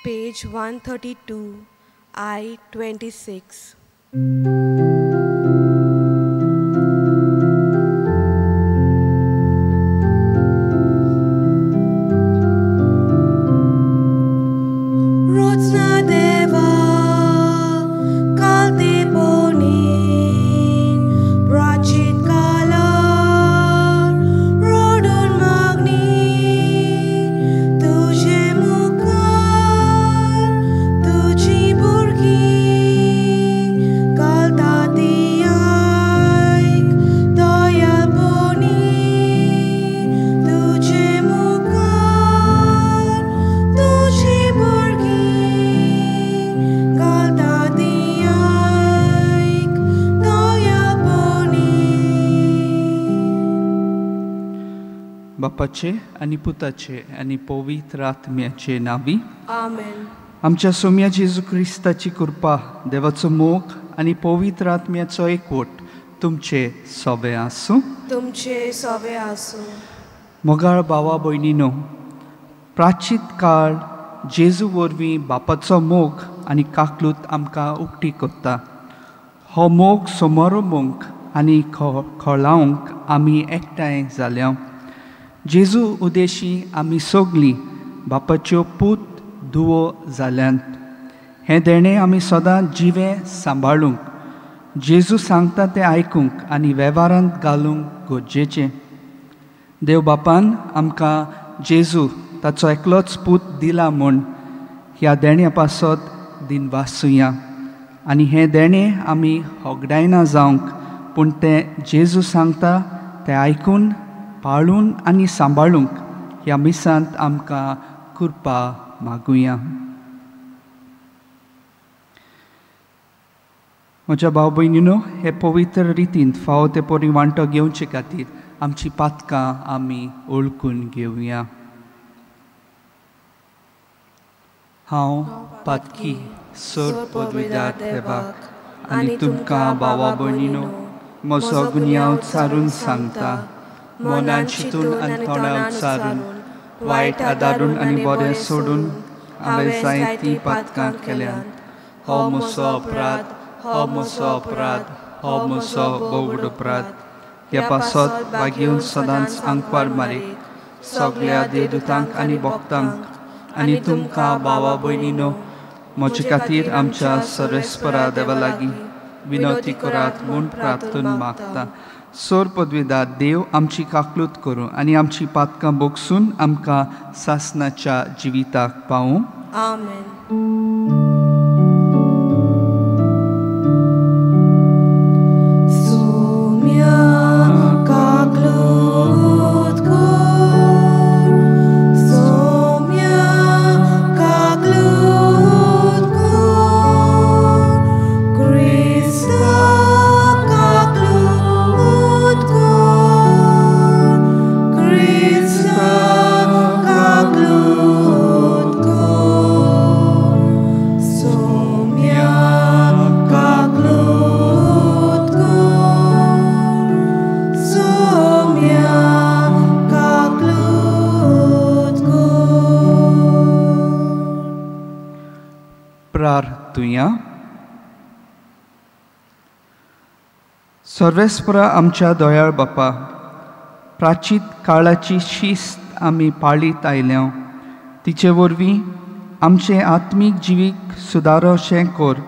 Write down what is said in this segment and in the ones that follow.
Page 132, I 26. बापाचे आनी पुताचे आनी पवित्र आत्म्याचे नांवी आमेन. आमच्या सोम्या जेजू क्रिस्ताची कृपा, देवाचो मोग आनी पवित्र आत्म्याचो एकवट तुमचे सोबे आसूं. तुमचे सोबे आसूं. मोगाळ भावा भयणीनो, प्राचीत काळ जेजू वरवीं बापाचो मोग आनी काकलूत आमकां उक्ती करता. हो मोग समारोंबूंक आनी खोलावंक आमी एकठांय जाल्या. जेजू उदेशी आमी सगलीं बापाच्यो पूत धुवो जाल्यांत. हें देणें आमी सदां जिवें सांबाळूंक, जेजू सांगता तें आयकूंक आनी वेव्हारांत घालूंक गरजेचें. देव बापान आमकां जेजू ताचो एकलोच पूत दिला म्हूण ह्या देण्या पासत दिनवासुया आनी हें देणें आमी होगडायना जावंक, पूण तें जेजू सांगता तें आयकून पाळून आनी सांबाळूंक ह्या मिसांत आमकां कृपा मागुया. म्हज्या भाव भयणीनो, हे पवित्र रितीन फावो ते परी वांटो घेवचे खातीर आमची पातकां आमी ओळखून घेवया. हांव पातकी सर पदवीदार देवाक आनी तुमकां भावा भयणीनो म्हजो गुन्यांव सारून सांगता. मनान चिंतून आनी तोंडान सारून, वायट आदारून आनी बरें सोडून हांवें जायतीं पातकां केल्यांत. हो म्हजो अपराध, हो म्हजो अपराध, हो म्हजो बोगड अपराध. ह्या पासत बागेवन सदांच आंकवार मारीक सगळ्या देवदूतांक आनी भक्तांक आनी तुमकां भावा भयणीनो म्हजे खातीर आमच्या सर्वेस्परा देवा लागीं विनवती करात म्हूण प्रार्थून मागता. सोर पदवीदार देव आमची काकलूत करूं आनी आमची पातकां बोगसून आमकां सासनाच्या जिविताक पावूं. आमेन. सर्वेस्परा आमच्या दयाळ बापा, प्राचीत काळाची शिस्त आमी पाळीत आयल्या. तिचे वरवीं आमचें आत्मीक जिवीक सुदारोशें कर.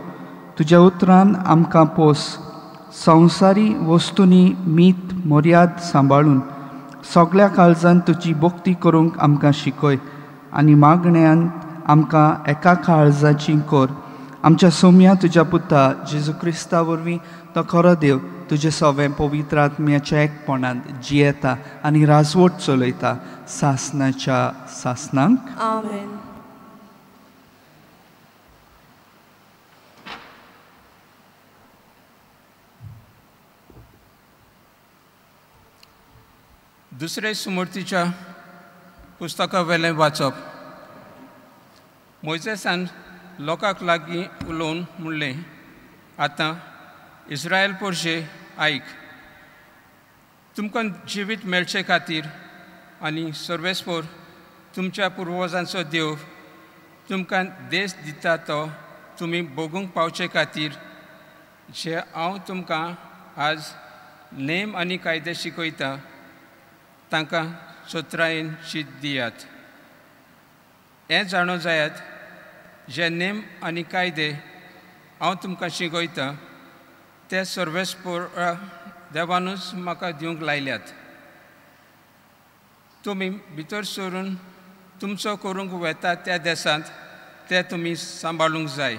तुज्या उतरान आमकां पोस. संवसारी वस्तूंनी मीत मर्याद सांबाळून सगळ्या काळजान तुजी भक्ती करूंक आमकां शिकय आनी मागण्यान आमकां एका काळजाची कर. आमच्या सोम्या तुज्या पुता जेजू क्रिस्ता वरवीं तो खरो देव तुजें सवें पवित्र आत्म्याच्या एकपणांत जियेता आनी राजवट चलयता सासनाच्या सासनांक. आमेन. दुसरे सुमूर्तीच्या पुस्तका वेलें वाचप. मोयजेसान लोकांक लागीं उलोवन म्हणलें, आतां इस्रायल पोरशे आयक, तुमकां जिवीत मेळचे खातीर आनी सर्वेस्पोर तुमच्या पुर्वजांचो देव तुमकां देश दिता तो तुमी भोगूंक पावचे खातीर जे हांव तुमकां आज नेम आनी कायदे शिकयता तांकां चतुरायेन शीत दियात. हें जाणो जायात, जे नेम आनी कायदे हांव तुमकां शिकयता ते सर्वेस्पोरा देवानूच म्हाका दिवंक लायल्यात. तुमी भितर सरून तुमचो करूंक वेता त्या देशांत ते तुमी सांबाळूंक जाय.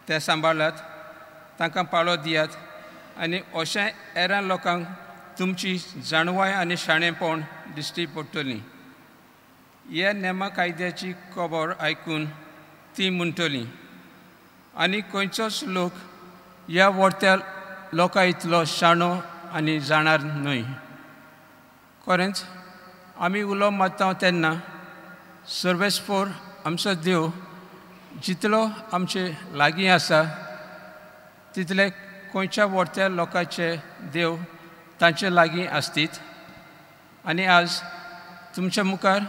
ते सांबाळात, तांकां पाळो दियात आनी अशें हेरां लोकांक तुमची जाणवाय आनी शाणेपण दिश्टी पडटली. ह्या नेमा कायद्याची खबर आयकून ती म्हणटली, आनी खंयचोच लोक ह्या व्हडत्या लोकां इतलो शाणो आनी जाणार न्हय. खरेंच आमी उलो मारता तेन्ना सर्वेस्पोर आमचो देव जितलो आमचे लागीं आसा तितले खंयच्या व्हडत्या लोकांचे देव तांचे लागीं आसतीत. आनी आज तुमच्या मुखार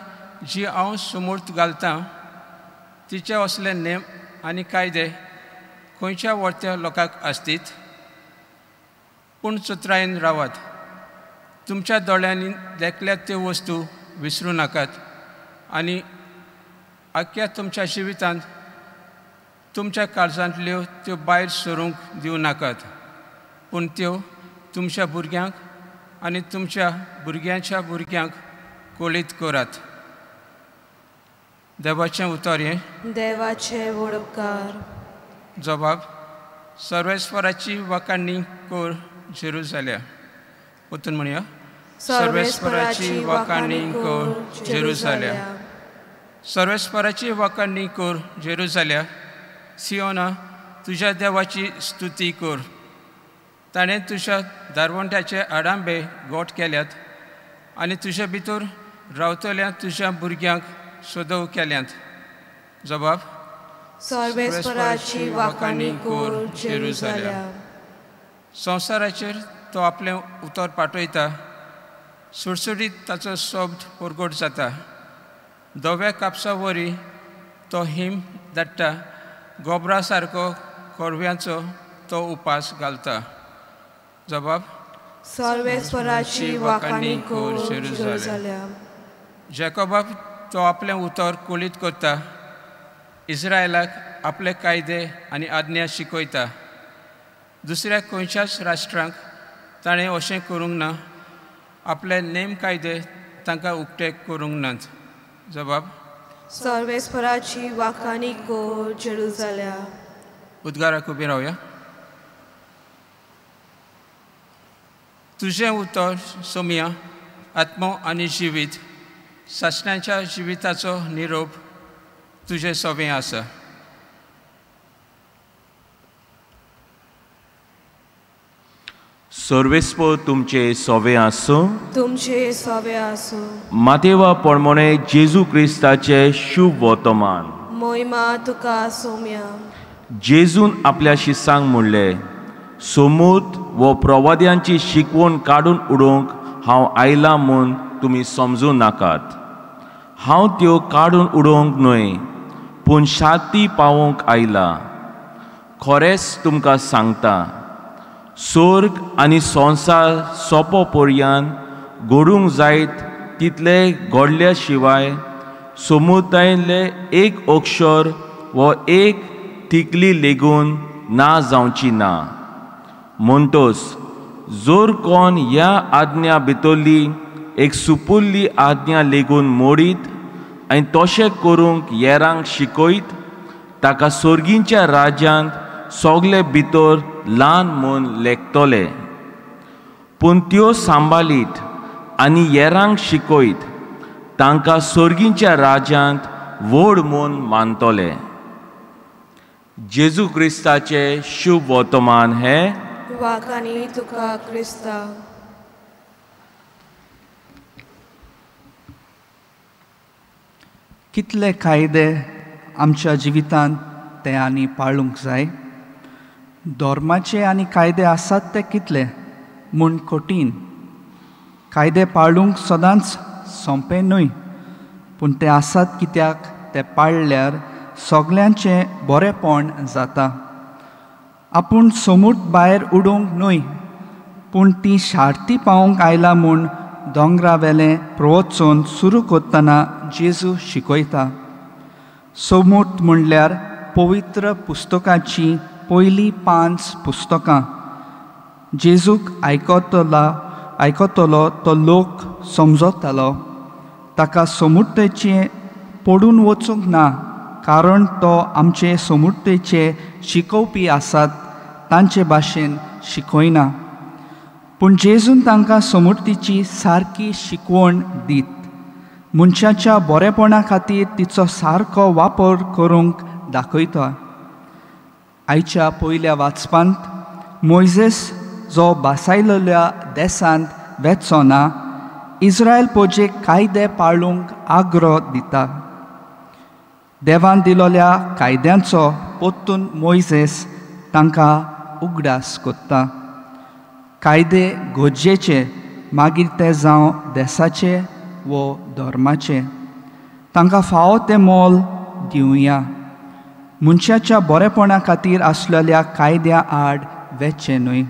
जी हांव समूर्त घालतां तिचे असले नेम आनी कायदे खंयच्या व्हडत्या लोकांक आसतीत. पूण चतुरायेन रावात, तुमच्या दोळ्यांनी देखल्यात त्यो वस्तू विसरूं नाकात आनी आख्ख्या तुमच्या जिवितांत तुमच्या काळजांतल्यो त्यो भायर सरूंक दिवं नाकात, पूण त्यो तुमच्या भुरग्यांक आनी तुमच्या भुरग्यांच्या भुरग्यांक कळीत करात. देवाचें उतर हें. देवाचें वडपकार. जबाब सर्वेस्वराची वाखाणी कर जेरुजाल्या. परतून म्हणया, सर्वेस्वराची वाखाणी कर जेरुजाल्या. सर्वेस्वराची वाखाणी कर जेरुजाल्या. सियोना, तुज्या देवाची स्तुती कर. ताणें तुज्या दारवंट्याचे आडांबे गोट केल्यात आनी तुजे भितर रावतल्या तुज्या भुरग्यांक सोदव केल्यात. जबाब सर्वेस्वराची वाखाणी कर जेरुजाल्या. संवसाराचेर तो आपलें उतर पाठयता, सुडसुडीत ताचो शब्द परगट जाता. धव्या कापसा वरी तो हिम धाडटा, गोबरा सारको कोरव्यांचो तो उपास घालता. जबाब सर्वेस्वराची वाखाणी कर जेरुजाल्या. जॅकोबाक तो आपलें उतर कळीत करता, इस्रायलाक आपले कायदे आनी आज्ञा शिकयता. दुसऱ्या खंयच्याच राष्ट्रांक ताणें अशें करूंक ना, आपले नेम कायदे तांकां उक्ते करूंक नात. जबाब सर्वेस्वराची वाखाणी कर जेरुजाल्या. उद्गाराक उबी रावया. तुजें उतर सोमया आत्मो आनी जिवीत, सासणाच्या जिविताचो निरोप तुजें सोबें आसा. सर्वेस्पोर तुमचे सोवे आसूं. तुमचे सोवे आसूं. मातेवा प्रमाणे जेजू क्रिस्ताचे शुभ वर्तमान. मोहिमा तुका सोम्या. जेजून आपल्या शिसांक म्हणलें, सोमूत वो प्रवाद्यांची शिकवण काडून उडोवंक हांव आयलां म्हूण तुमी समजूं नाकात. हांव त्यो काडून उडोवंक न्हय, पूण शांती पावोवंक आयलां. खरेंच तुमकां सांगता, स्वर्ग आनी संवसार सोंपो पर्यंत घडूंक जायत तितले घडल्या शिवाय समुदायांतले एक अक्षर वो एक तिकली लेगून ना जावची ना. म्हणटोच जर कोण ह्या आज्ञा भितरली एक सुपुल्ली आज्ञा लेगून मोडीत आनी तशें करूंक येरांक शिकयत, ताका सर्गीच्या राज्यांत सगळे भितर ल्हान म्हूण लेखतले. पूण त्यो सांबाळीत आनी येरांक शिकयत तांकां सर्गीच्या राज्यांत व्हड म्हूण मानतले. जेजू क्रिस्ताचें शुभ वर्तमान हें. वाखाणी तुका क्रिस्ता. कितले कायदे आमच्या जिवितांत ते आनी पाळूंक जाय. धर्माचे आनी कायदे आसात ते कितले म्हूण कठीण. कायदे पाळूंक सदांच सोंपें न्हय, पूण ते आसात कित्याक ते पाळल्यार सगल्यांचें बरेंपण जाता. आपूण सोमूट भायर उडोवंक न्हय पूण ती शार्ती पावोवंक आयला म्हूण दोंगरा वेलें प्रवचन सुरू करतना जेजू शिकयता. सोमूट म्हणल्यार पवित्र पुस्तकाचीं पयलीं 5 पुस्तकां. जेजूक आयकतलो तो लोक समजतालो. ताका सोमुट्टेचें पडून वचूंक ना, कारण तो आमचे सोमुट्टेचे शिकोवपी आसात तांचे भाशेन शिकयना. पूण जेजून तांकां सोमुर्तीची सारकी शिकवण दीत मनशाच्या बरेपणा खातीर तिचो सारको वापर करूंक दाखयता. आयच्या पयल्या वाचपांत मोयजेस जो बासायलेल्या देसांत वेचो ना, इस्रायल पोजेक कायदे पाळूंक आग्रो दिता. देवान दिलोल्या कायद्यांचो पोत्तून मोयजेस तांकां उगडास कोत्ता. कायदे गरजेचे, मागीर ते जावं देसाचे वो धर्माचे, तांकां फावो तें मोल दिवया. मनशाच्या बरेपणा खातीर आसलेल्या कायद्या आड वेचें न्हय.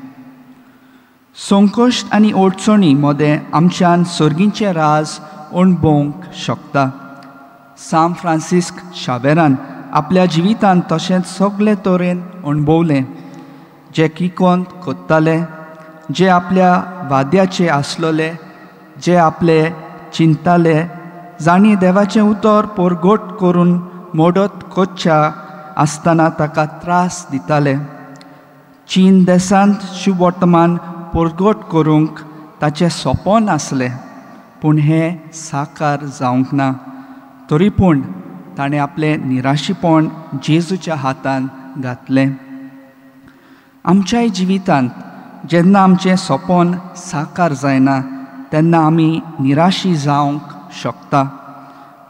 संकश्ट आनी अडचणी मदें आमच्यान सर्गीचें राज अणभवंक शकता. सांत फ्रांसिस्क शावेरान आपल्या जिवितांत तशेंच सगळे तरेन अणभवलें. जे किकोंत कोत्ताले, जे आपल्या वाद्याचे आसलोले, जे आपले चिंताले, जांणी देवाचें उतर परगट करून मोडत कोच्च्या आसतना ताका त्रास दिताले. चीन देशांत शुभवर्तमान परगट करूंक ताचें सपन आसलें, पूण हें साकार जावंक ना. तरी पूण ताणें आपलें निराशीपण जेजूच्या हातान घातलें. आमच्याय जिवितांत जेन्ना आमचें सपन साकार जायना तेन्ना आमी निराशी जावंक शकता.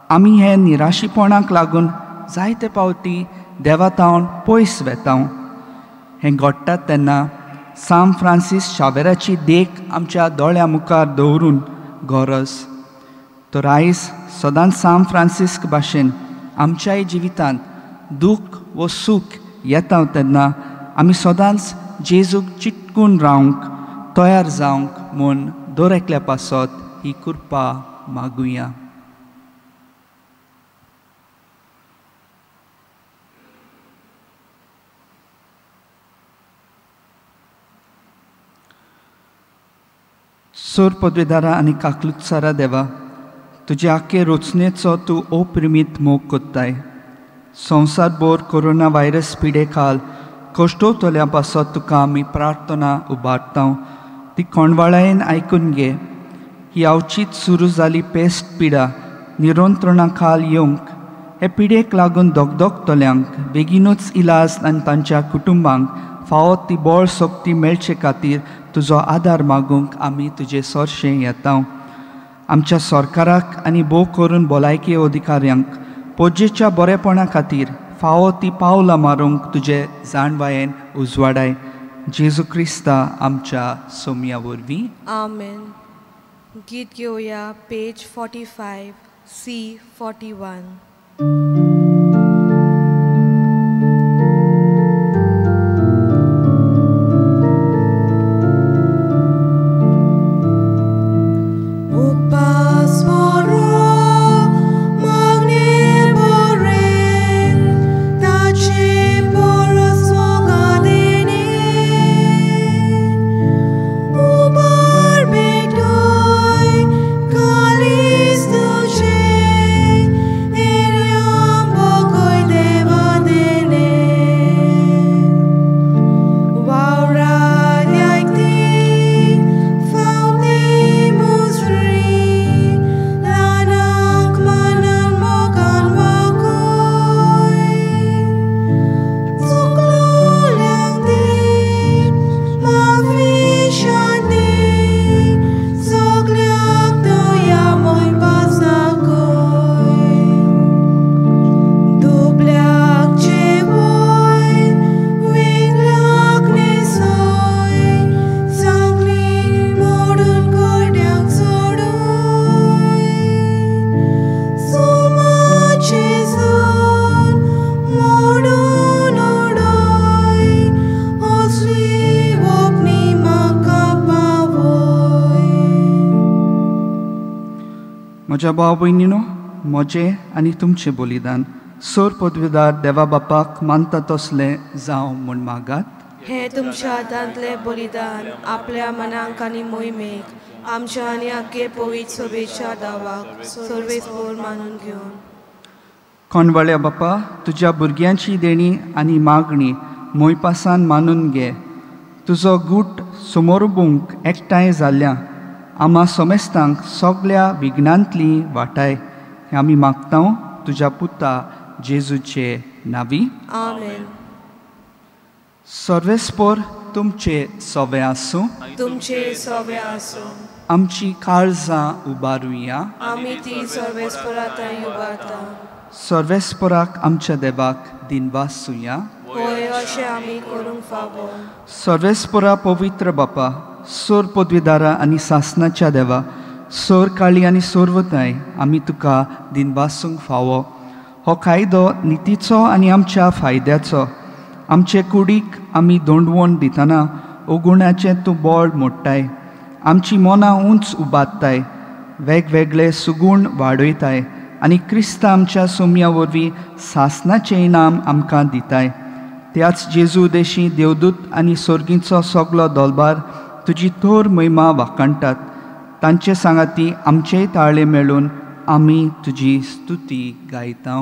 आमी हे निराशीपणाक लागून जायते पावटी देवा तावन पयस वेता. हें घडटा तेन्ना सांत फ्रांसीस शावेराची देख आमच्या दोळ्या मुखार दवरून गरज. तर आयज सदांच सांत फ्रांसिस्क भाशेन आमच्याय जिवितांत दूख वो सूख येता तेन्ना आमी सदांच जेजूक चिटकून रावंक तयार जावंक म्हूण दर एकल्या पासत ही कृपा मागुया. सोर पदवेदारा आनी काकलुत्सारा देवा, तुजे आखे रचनेचो तूं अप्रिमीत मोग कोत्ताय. संवसारभर कोरोना व्हायरस पिडे खाल कश्टवतल्या पासत तुका आमी प्रार्थना उबारता, ती कोणवाळायेन आयकून घे. ही अवचीत सुरू जाली पेस्ट पिडा निरंत्रणा खाल येवंक, हे पिडेक लागून दगदगतल्यांक बेगीनूच इलाज आनी तांच्या कुटुंबांक फावो ती बळ शक्ती मेळचे खातीर तुजो आदार मागूंक आमी तुजे सरशें येता. आमच्या सरकाराक आनी भोव करून भलायकी अधिकाऱ्यांक पोजेच्या बरेपणा खातीर फावो ती पावलां मारूंक तुजे जाणवायेन उजवाडाय. जेजू क्रिस्ता आमच्या सोमया वरवीं आमेन. गीत घेवया पेज 45 C 41. Kalistuche, म्हज्या भाव भयणीनो, म्हजें आनी तुमचें बलिदान सोर पदवीदार देवा बापाक मानता तसलें जावं म्हूण मागात. हें तुमच्या हातांतलें बलिदान आपल्या मनाक आनी मोहिमेक आमच्या आनी आख्खे पवित्र सभेच्या दावाक सर्वेस्पोर मानून घेवन. कोणवाळ्या बापा, तुज्या भुरग्यांची देणी आनी मागणी मोयपासान मानून घे. तुजो गूट समोरबूंक एकठांय जाल्ल्या आमा समेस्तांक सगल्या विघ्नांतली वाटाय हें आमी मागता तुज्या पुता जेजूचे नांवी. आमेन. सर्वेस्पोर तुमचे सवे आसूं. तुमचे सवे आसूं. आमची काळजां उबारुया. आमी ती सर्वेस्पोरा थंय उबारता. सर्वेस्पोराक आमच्या देवाक दिनवासुया. होय, अशें आमी करूंक फावो. सर्वेस्पोरा पवित्र बापा, सोर पदवीदारा आनी सासनाच्या देवा, सोर काळी आनी सोरवताय, आमी तुका दिनवासूंक फावो. हो कायदो नितीचो आनी आमच्या फायद्याचो. आमचे कुडीक आमी दोंडवण दितना उगुण्याचें तूं बळ मोडटाय, आमची मनां उंच उबारताय, वेगवेगळे सुगूण वाडयताय आनी क्रिस्ता आमच्या सोम्या वरवीं सासनाचें इनाम आमकां दिताय. त्याच जेजू देशी देवदूत आनी सोर्गींचो सगलो दोलबार तुजी थोर महिमा वाखाणटात. तांचे सांगाती आमचेय ताळे मेळून आमी तुजी स्तुती गायता.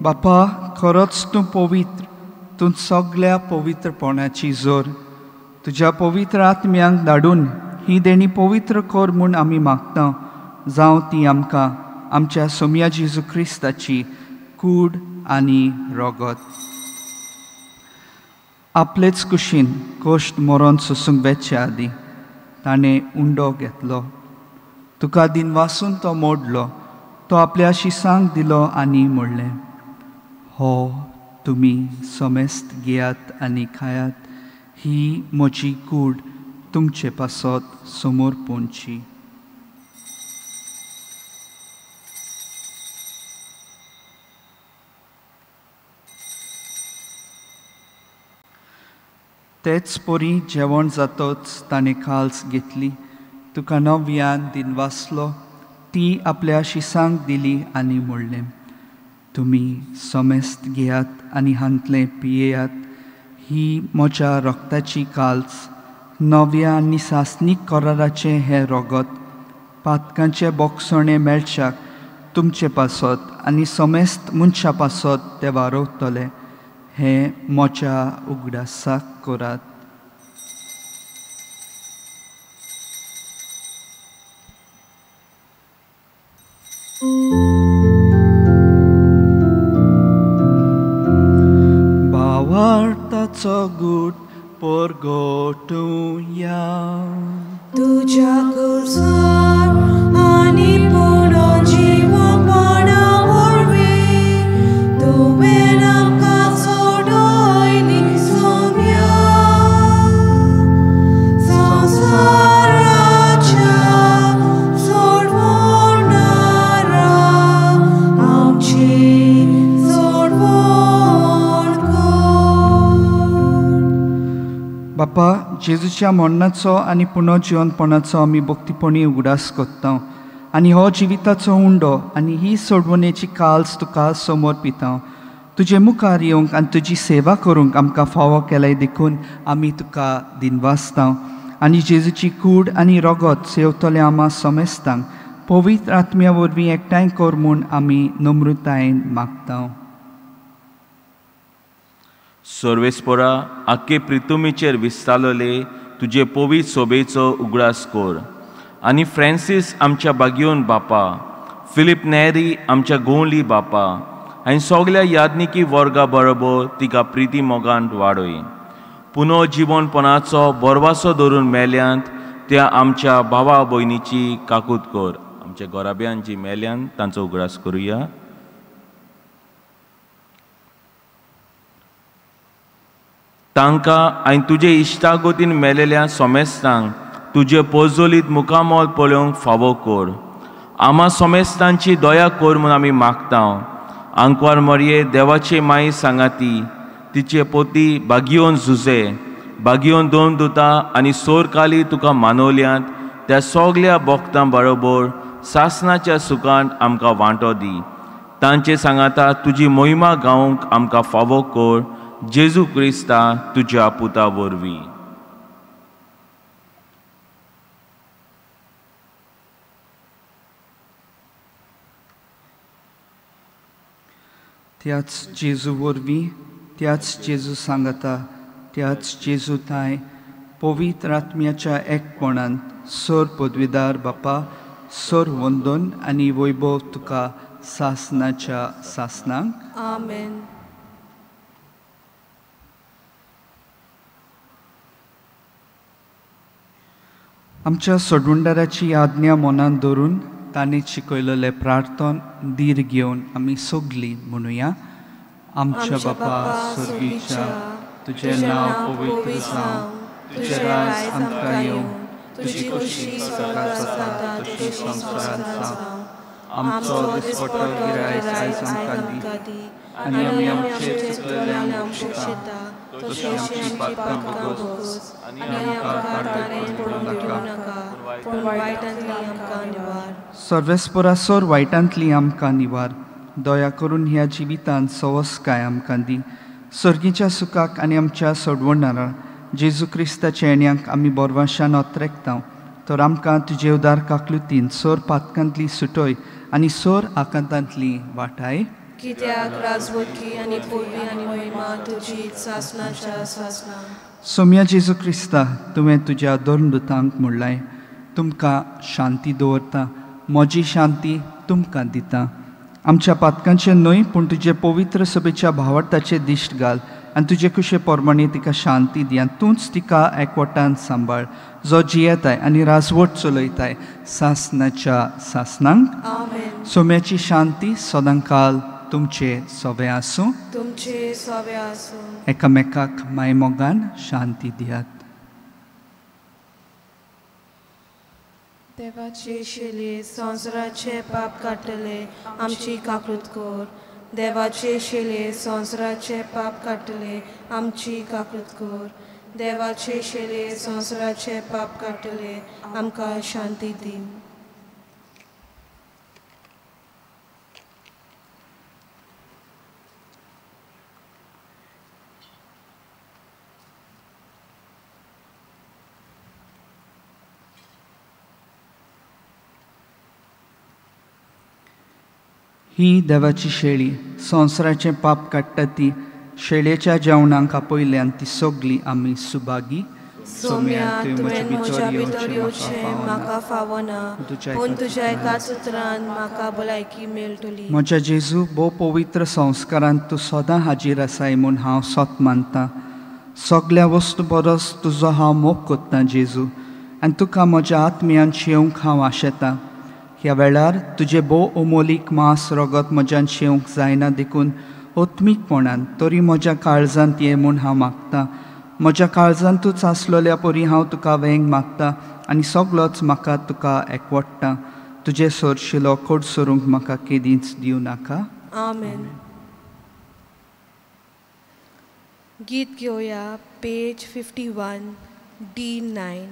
बापा, खरोच तूं पवित्र, तूं सगल्या पवित्रपणाची जोर. तुज्या पवित्र आत्म्यांक धाडून ही देणी पवित्र कर म्हूण आमी मागता. जावं ती आमकां आमच्या सोम्या जेजू क्रिस्ताची कूड आनी रगत. आपलेच कुशीन कश्ट मरोन सोसूंक वेचे आदीं ताणें उंडो घेतलो, तुका दिनवासून तो मोडलो, तो आपल्या शिसांक दिलो आनी म्हणलें, हो तुमी समेस्त घेयात आनी खायात, ही म्हजी कूड तुमचे पासत समोर पोंची. तेच परी जेवण जातच ताणें काल्स घेतली, तुका नव्यान दिनवासलो, ती आपल्या शिसांक दिली आनी म्हणलें, तुमी समेस्त घेयात आनी हांतलें पियेयात, ही म्हज्या रक्ताची काल्स, नव्या आनी सासनीक कराराचें हें रगत, पातकांचें बोगसणें मेळच्याक तुमचे पासत आनी समेस्त मनशा पासत तें वारवतलें. हें म्हज्या उगडासाक करात. भावार्थाचो गूट परगटुया. तुज्या कुर्सार आनी पुनर्जीवपणा वरवीं तुवें आमकां सोडयली सोम्या. संवसाराचो जेजूच्या मरणाचो आनी पुनर्जिवनपणाचो आमी भक्तीपणी उगडास करता आनी हो जिविताचो उंडो आनी ही सोडवणेची काल्स तुका समर्पिता. तुजे मुखार येवंक आनी तुजी सेवा करूंक आमकां फावो केलाय देखून आमी तुका दिनवासता आनी जेजूची कूड आनी रगत सेवतले आमा समेस्तांक पवित्र आत्म्या वरवीं एकठांय कर म्हूण आमी नम्रतायेन मागता. सर्वेस्पोरा आख्खे प्रितुमीचेर विस्तारले तुजे पवित्र सोबेचो उगडास कर आनी फ्रांसीस आमच्या बागयोन बापा, फिलीप नेरी आमच्या गोंवली बापा आनी सगल्या यादनिकी वर्गा बरोबर तिका प्रिती मोगान वाडय. पुनो जिवनपणाचो बरवासो धरून मेल्यांत त्या आमच्या भावा भयणीची काकूत कर. आमच्या गोराब्यान जी मेल्यांत तांचो उगडास करुया. तांकां आनी तुजे इश्टागतीन मेलेल्या सोमेस्तांक तुजे पोजोलीत मुखामोल पळोवंक फावो कर. आमा सोमेस्तांची दया कर म्हूण आमी मागता. आंकवार मरये देवाचे माई सांगाती तिचे पोती बागियोन झुजे बागियोन दोन दुता आनी सोरकाली तुका मानवल्यांत त्या सगल्या भक्तां बरोबर सासनाच्या सुखांत आमकां वांटो दी. तांचे सांगाता तुजी मोहिमा गावंक आमकां फावो कर. जेजू क्रिस्ता तुज्या पुता वरवीं. त्याच जेजू वरवीं, त्याच जेजू सांगता, त्याच जेजू थांय पवित्र आत्म्याच्या एकपणान सर पदवीदार बापा सर वंदन आनी वैभव तुका सासनाच्या सासनाक. आमेन. आमच्या सोडवणदाराची आज्ञा मनान धरून ताणें शिकयलेलें प्रार्थन धीर घेवन आमी सगलीं म्हणुया. आमच्या बापा स्वर्गीच्या, तुजें नांव पवित्र जावं, तुजें राज आमकां येवं, तुजी खोशी स्वर्गांत जाता तशी संवसारांत जावं. आमचो दिसपट्टो गिरायक आयज आमकां दी आनी आमी आमचे चुकलेल्यांक शिकता तशी आमची पातकां भोगोस आनी आमकां कांटाळेंत पडूंक नाका पूण वायटांतली आमकां निवार. सर्वेस्परा सर वायटांतली आमकां निवार. दया करून ह्या जिवितांत सवसकाय आमकां दी. सर्गीच्या सुखाक आनी आमच्या सोडवणारा जेजू क्रिस्ताच्या येण्याक आमी बोरवाशान अत्रेकता. तर आमकां तुजे उदार काकलुतीन सोर पातकांतली सुटय आनी सोर आकांतांतली वाटाय. कित्याक राजवटकी आनी पदवी आनी महिमा तुजी सासनाच्या सासना. सोम्या जेजू क्रिस्ता, तुवें तुज्या दोन दुतांक म्हणलाय, तुमकां शांती दवरता, म्हजी शांती तुमकां दिता. आमच्या पातकांचें न्हय पूण तुजे पवित्र सभेच्या भावार्थाचें दिश्ट घाल आनी तुजे कुशे प्रमाणे तिका शांती दी आनी तूंच तिका एकवटान सांबाळ, जो जियेताय आनी राजवट चलयताय सासनाच्या सासनांक. आमेन. सोम्याची शांती सदांकाल तुमचे सोवे आसूं. तुमचे सोवे आसूं. एकामेकाक मायमोगान शांती दियात. देवाचे शेले संवसाराचे पाप काडटले आमची काकूत कर. देवाचे शेले संवसाराचे पाप काडटले आमची काकूत कर. देवाचे शेले संवसाराचे पाप काडटले आमकां शांती दी. ही देवाची शेळी संवसाराचें पाप काडटा ती शेळयेच्या जेवणाक आपयल्यान ती सगली आमी सुभागी. सोम्या, तुवें म्हज्या भितर येवचें म्हाका फावना, पूण तुज्या एकाच उतरान म्हाका भलायकी मेळटली. म्हज्या जेजू, भोव पवित्र संस्कारांत तूं सदां हाजीर आसाय म्हूण हांव सत मानता. सगल्या वस्तू परस तुजो हांव मोग करतां जेजू, आनी तुका म्हज्या आत्म्यान शेवंक हांव आशेतां. ह्या वेळार तुजें भोव अमोलीक मांस रगत म्हज्यान शेवंक जायना देखून आत्मीकपणान तरी म्हज्या काळजांत ये म्हूण हांव मागतां. म्हज्या काळजांतूच आसलेल्या परी हांव तुका वेंग मागता आनी सगलोच म्हाका तुका एकवट्टा. तुजें सरशिलो कोड सरूंक म्हाका केदींच दिवं नाका. आमेन. गीत घेवया पेज 51, D9.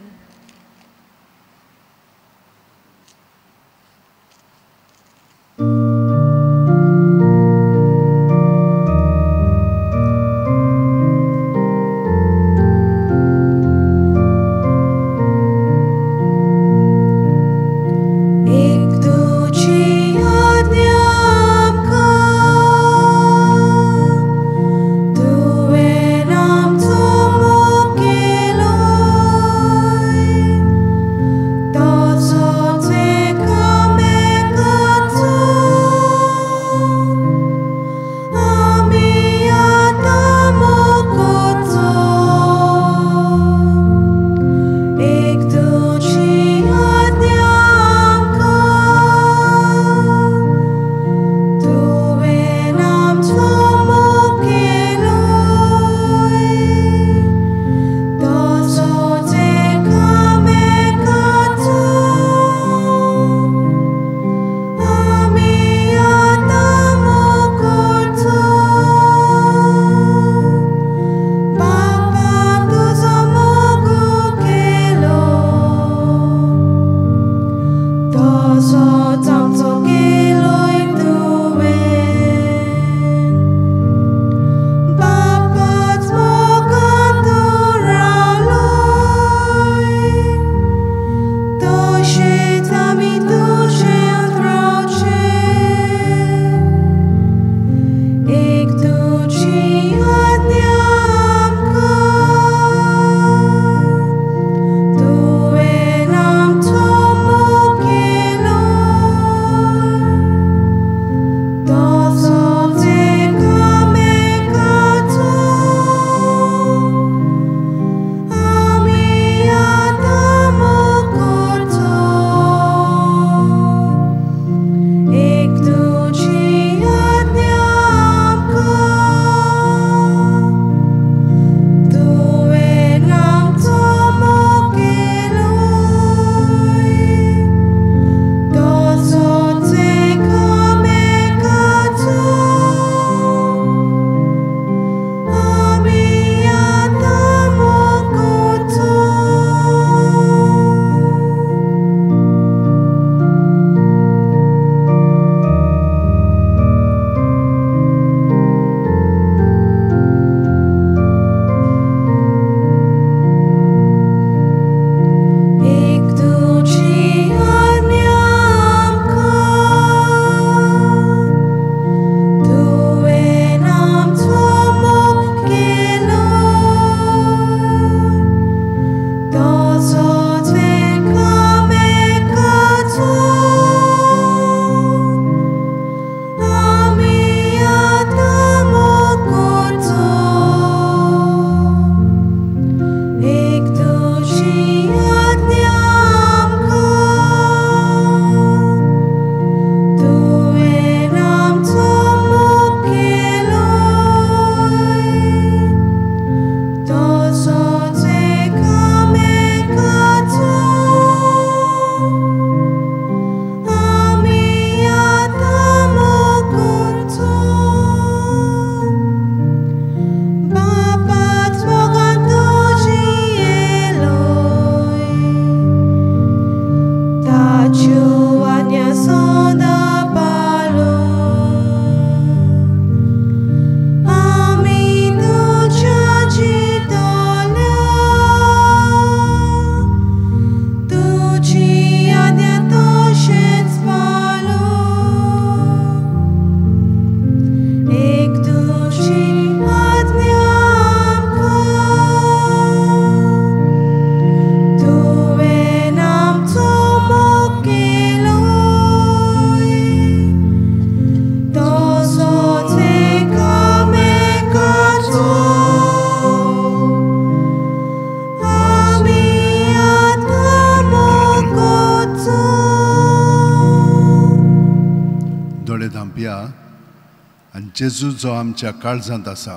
जेजू जो आमच्या काळजांत आसा,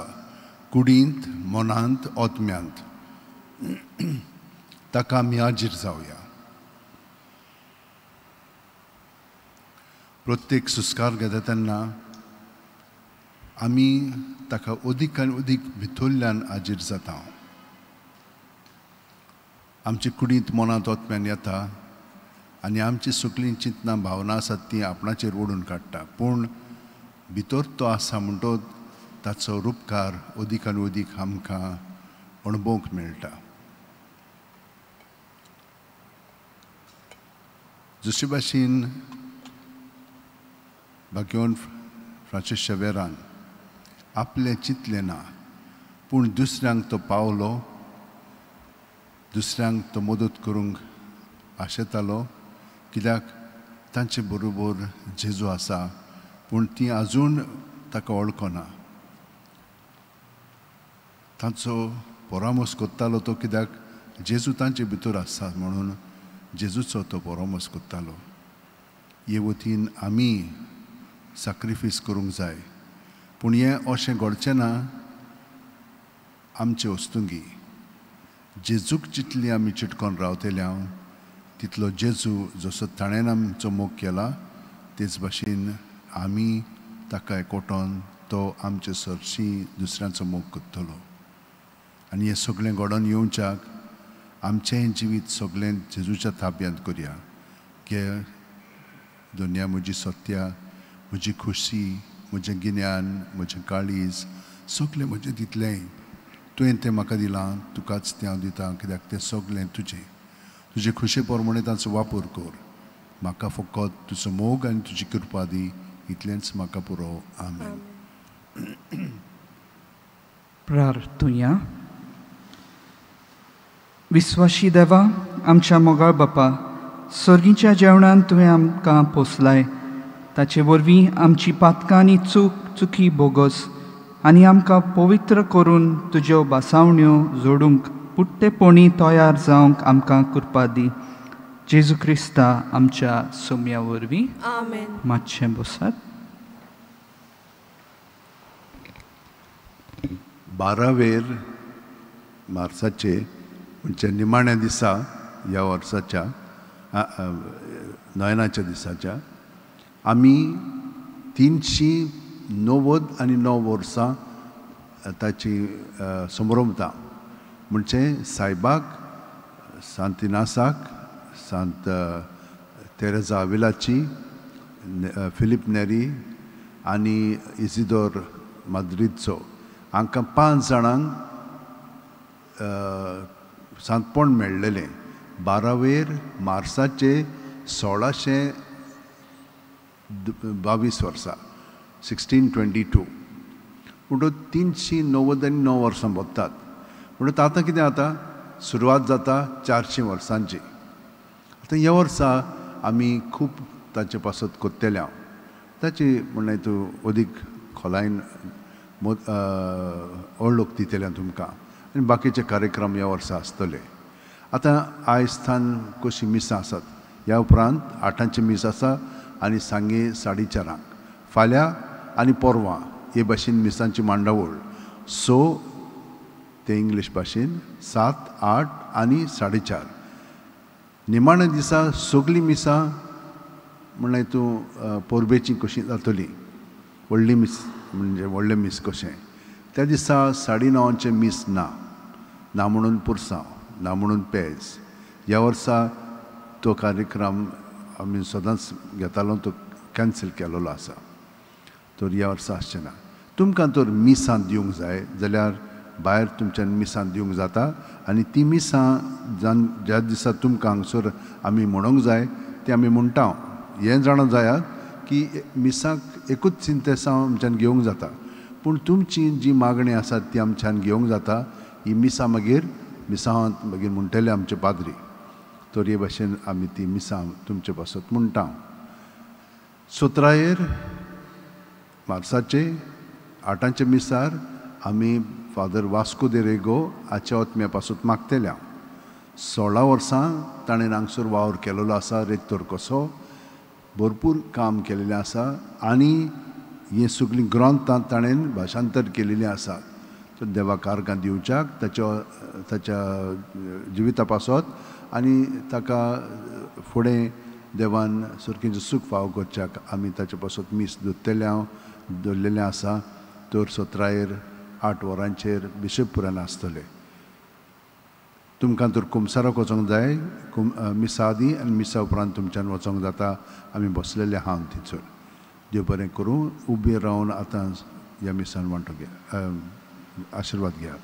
कुडींत, मनांत, आत्म्यांत, ताका आमी हाजीर जावया. प्रत्येक संस्कार घेता तेन्ना आमी ताका अदीक आनी अदीक भितरल्यान हाजीर जाता. आमचे कुडींत मनांत ओतम्यान येता आनी आमची सगळीं चिंतनां भावनां आसात ती आपणाचेर ओडून काडटा. पूण भितर तो आसा म्हणटोच ताचो रुपकार अदीक आनी अदीक आमकां अणभवंक मेळटा. जशे भाशेन भाग्यवंत फ्रांसीस शेवेरान आपलें चिंतलें ना, पूण दुसऱ्यांक तो पावलो, दुसऱ्यांक तो मदत करूंक आशेतालो, कित्याक तांचे बरोबर जेजू आसा, पूण ती आजून ताका वळखना. तांचो परामर्श करतालो तो, कित्याक जेजू तांचे भितर आसा म्हणून जेजूचो तो परामर्श करतालो. हे वतीन आमी साक्रिफीस करूंक जाय, पूण हें अशें घडचें ना आमचे वस्तुंगी. जेजूक जितली आमी चिटकोन रावतले हांव तितलो जेजू जसो ताणें आमचो मोग केला तेच भाशेन आमी ताका एकवटोन तो आमचे सरशी दुसऱ्यांचो मोग करतलो. आनी हें सगळें घडोवन येवच्याक आमचें जिवीत सगळें जेजूच्या ताब्यांत करया. घे दुनिया म्हजी सत्या, म्हजी खुशी, म्हजें गिन्यान, म्हजें काळीज, सगळें म्हजें दितलें तुवें तें म्हाका दिलां, तुकाच तें हांव दितां, कित्याक तें सगळें तुजें. तुजे खुशे प्रमाणे तांचो वापर कर. म्हाका फकत तुजो मोग आनी तुजी कृपा दी, इतलेंच म्हाका पुरो. आमेन. प्रार्थुया. विस्वाशी देवा, आमच्या मोगाळ बापा, सर्गीच्या जेवणान तुवें आमकां पोसलाय, ताचे वरवीं आमची पातकां आनी चूक चुकी बोगस आनी आमकां पवित्र करून तुज्यो भासावण्यो जोडूंक पुट्टेपणी तयार जावंक आमकां कृपा दी. जेजू क्रिस्ता आमच्या सोम्या वरवीं. आमेन. मातशें बसात. 12 मार्साचे म्हणजे निमाण्या दिसा ह्या वर्साच्या नयनाच्या दिसाच्या आमी 399 वर्सां ताची समरमता. म्हणजे सायबाक, सांत इनासाक, सांत तेरेजा आविलाची, फिलीप नेरी आनी इजिदोर माद्रीदचो, हांकां 5 जाणांक सांतपण मेळ्ळेलें 12 मार्साचे 1622 वर्सा, 1622. म्हणटकच 399 वर्सां भोगतात. म्हणटकच आतां कितें जाता, सुरवात जाता 400 वर्सांची. आतां ह्या वर्सा आमी खूब ताचे पासत कोत्तेले हांव ताची म्हणल्यार तूं अदीक खोलायेन ओळख दितले तुमकां आनी बाकीचे कार्यक्रम ह्या वर्सा आसतले. आतां आयज स्थान कशीं मिसां आसात, ह्या उपरांत 8ांचें मीस आसा आनी सांगे 4:30, फाल्यां आनी परवां हे भाशेन मिसांची मांडावळ. सो ते इंग्लीश भाशेन 7, 8 आनी 4:30. निमाण्या दिसा सगळीं मिसां म्हणल्यार तूं परबेची कशी जातली, व्हडली मीस म्हणजे व्हडलें मीस कशें. त्या दिसा 9:30 मीस ना, ना म्हणून पुरसांव, ना म्हणून पेज. ह्या वर्सा तो कार्यक्रम आमी सदांच घेतालो तो कॅन्सल केलेलो आसा, तर ह्या वर्सा आसचें ना. तुमकां तर मिसां दिवंक जाय जाल्यार भायर तुमच्यान मिसां दिवंक जाता आनी ती मिसां जान ज्या दिसा तुमकां हांगसर आमी म्हणूंक जाय ती आमी म्हणटा. हें जाणा जायात की मिसाक एकूच सिंतेसांव आमच्यान घेवंक जाता, पूण तुमची जी मागणी आसा ती आमच्यान घेवंक जाता. ही मिसां मागीर मिसांत मागीर म्हणटले आमचे पाद्री, तर हे भाशेन आमी ती मिसां तुमचे पासत म्हणटा. 17 मार्साचे 8ांचे मिसार आमी फादर वास्को दे रेगो हाच्या ओतम्या पासून मागतल्या. 16 वर्सां ताणें हांगसर वावर केलेलो आसा, रेक्तोर कसो भरपूर काम केलेलें आसा आनी हे सगळीं ग्रंथां ताणें भाशांतर केलेलीं आसा. तर देवा कारकां दिवच्याक ताच्या ताच्या जिविता पासत आनी ताका फुडें देवान सारकें सूख फावो करच्याक आमी ताचे पासत मीस दोतले हांव दवरलेलें आसा. तर 17 8 वरांचेर बिशप पुरान आसतले. तुमकां तर कुमसाराक वचोंक जाय, मिसा आदी आनी मिसा उपरांत तुमच्यान वचोंक जाता. आमी बसलेले आहा थंयसर. देव बरें करूं. उबे रावन आतां ह्या मिसान वांटो घेया, आशिर्वाद घेयात.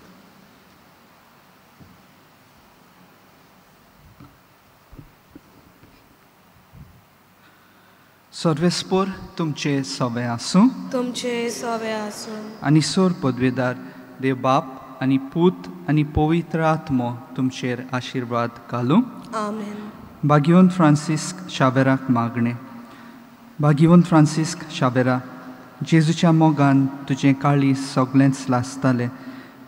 सर्वेस्पोर तुमचे सवे आसूं, तुमचे सवे आसूं. आनी सोर पदवेदार देव बाप आनी पूत आनी पवित्र आत्मो तुमचेर आशिर्वाद घालूं. आमेन. भाग्यवंत फ्रांसिस्क शावेराक मागणें. भाग्यवंत फ्रांसिस्क शावेरा, जेजूच्या मोगान तुजें काळीज सगळेंच लासतालें,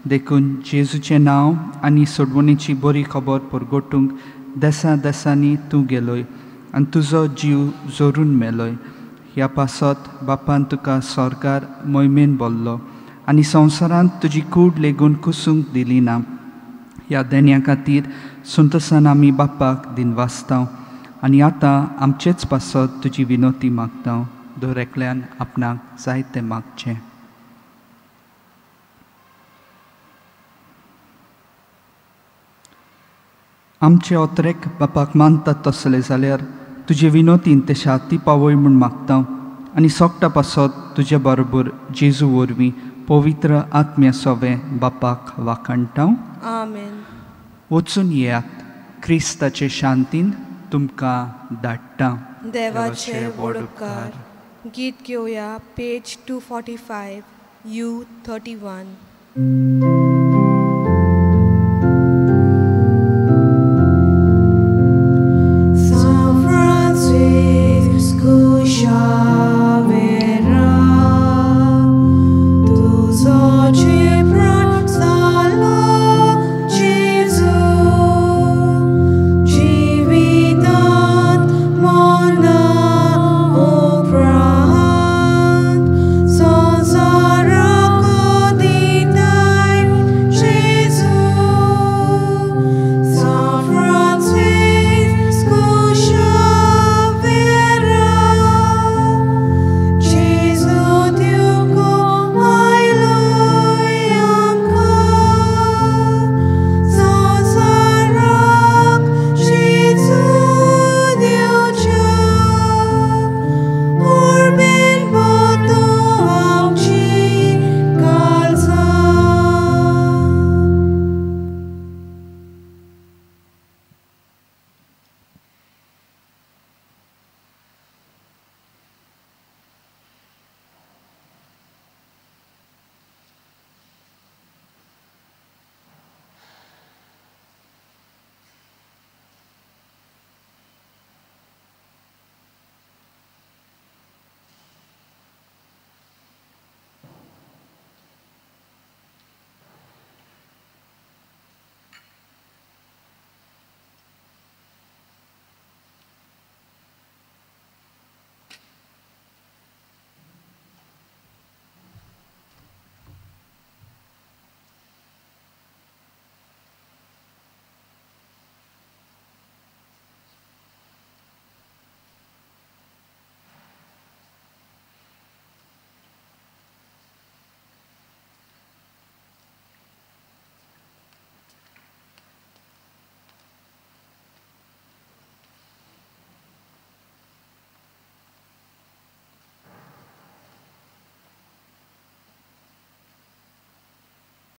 देखून जेजूचें नांव आनी सोडवणीची बरी खबर परगटूंक देसा देसांनी तूं गेलोय आनी तुजो जीव जोरून मेलोय. ह्या पासत बापान तुका स्वर्गार मोहिमेन बोल्लो आनी संवसारांत तुजी कूड लेगून कुसूंक दिली ना. ह्या देण्या खातीर संतोसान आमी बापाक दिनवासता आनी आतां आमचेच पासत तुजी विनोती मागता. दर एकल्यान आपणाक जाय तें मागचें. आमचे ओतरेक बापाक मानतात तसले जाल्यार तुजे विनोतीन ते शाती पावय म्हूण मागता आनी सोकटा पासत तुजे बरोबर जेजू वरवीं पवित्र आत्म्या सोवें बापाक वाखाणटा. आमेन. वचून येयात, क्रिस्ताचे शांतीन तुमकां धाडटा. देवाचे व्हड उपकार. गीत घेवया पेज 245 U 31.